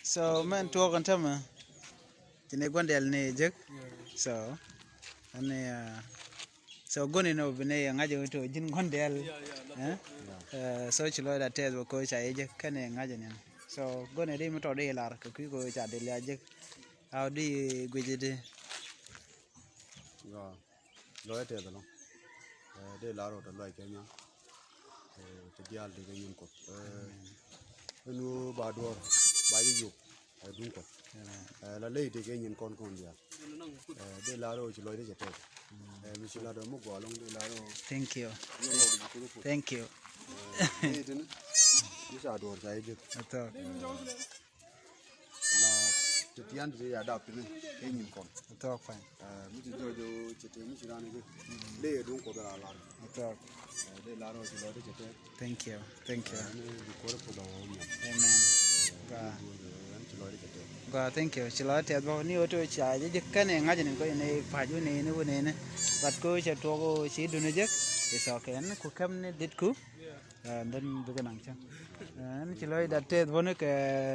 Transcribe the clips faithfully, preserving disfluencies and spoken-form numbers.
So mɛn tuɔɔk ɛn tämɛ. Ci ni gua̱n diɛl ni jek. So ɛn ni, uh, so goni ni bi ni ŋa̱c ɛn to ji̱n gua̱n diɛl. Eh? Uh, so ci lɔcdä tɛth bä ko ca yɛ jek kɛn ni ŋa̱c ɛn. So goni di mi tɔ di lar kɛ kui̱ ko ca diɛl ya jek. How do you guic it? Lɔc tɛth ɛlɔ̱ŋ. Eh, dee lar rɔ tɛ luac kɛ nyaŋ. Eh, ti diaal ti kɛ nyin Kuɔth. Eh, ɛn ɣöö ba duɔ̱ɔ̱r ba ji̱ yop. Eh, duŋ Kuɔth. Eh, la ley ti kɛ nyin kɔn kɔn diaal. Eh, dee lar rɔ ci lɔc ti cɛ tɛth. Eh, mi ci lar rɔ mi gɔaa ɛlɔ̱ŋ dee lar rɔ. Thank you. Thank you. Eh, ley tini mi ca duɔ̱ɔ̱r ca ji̱ jek. Atɔ. La ti tian ti ya dap tini kɛ nyin kɔn. Atɔ kwan. Eh, mi ci jɔjɔ ci te mi ci rani kɛ. Le ye dun ko dara lar. Atɔ. Eh, de lar o ci lɔ de ci te. Thank you. Thank you. Eh, ni di ko ko dɔ mi. Amen. Ga. Ni ci lɔ de ci te. Ga, thank you. Ci lɔ te bɔ ni o to ca je je kane ŋa̱c ni ko ni pa ju ni ni wo ni ni. Bat ko ci to ko ci dun je. It's okay. Ni ku kam ni dit ku. And then bikɛ naŋ cäŋ. Ɛn ci lɔcdä tɛth bä ni kɛ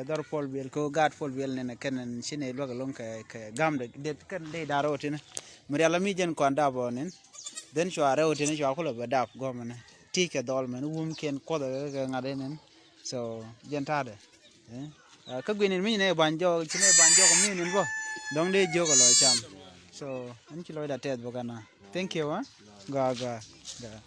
dhɔr Puɔl Biɛl kɛ ɣöö gaat Puɔl Biɛl nɛnɛ kɛn ɛn ci nɛy luäk ɛlɔ̱ŋ kɛ, kɛ gamdɛ det kɛn dee da̱r rɛw tini. Mi rial ami jɛn kɔn dap ɔ nɛn. Then cua rɛw tini cua kulɛ bɛ dap gɔmɛ ni. Ti kɛ dhɔl mɛn wumkiɛn kuɔth kɛ ŋa̱t ɛn nɛn. So jɛn ta̱a̱dɛ. Eh? Ah, kä gui̱n in mi nɛ ban jɔk, ci nɛ ban jɔk mi nin bä. Dɔ̱ŋ dee jiök ɛ lɔ cam. So ɛn ci lɔcdä tɛth bä kɛn a. Thank you, eh? Gɔaa, gɔaa, gɔaa.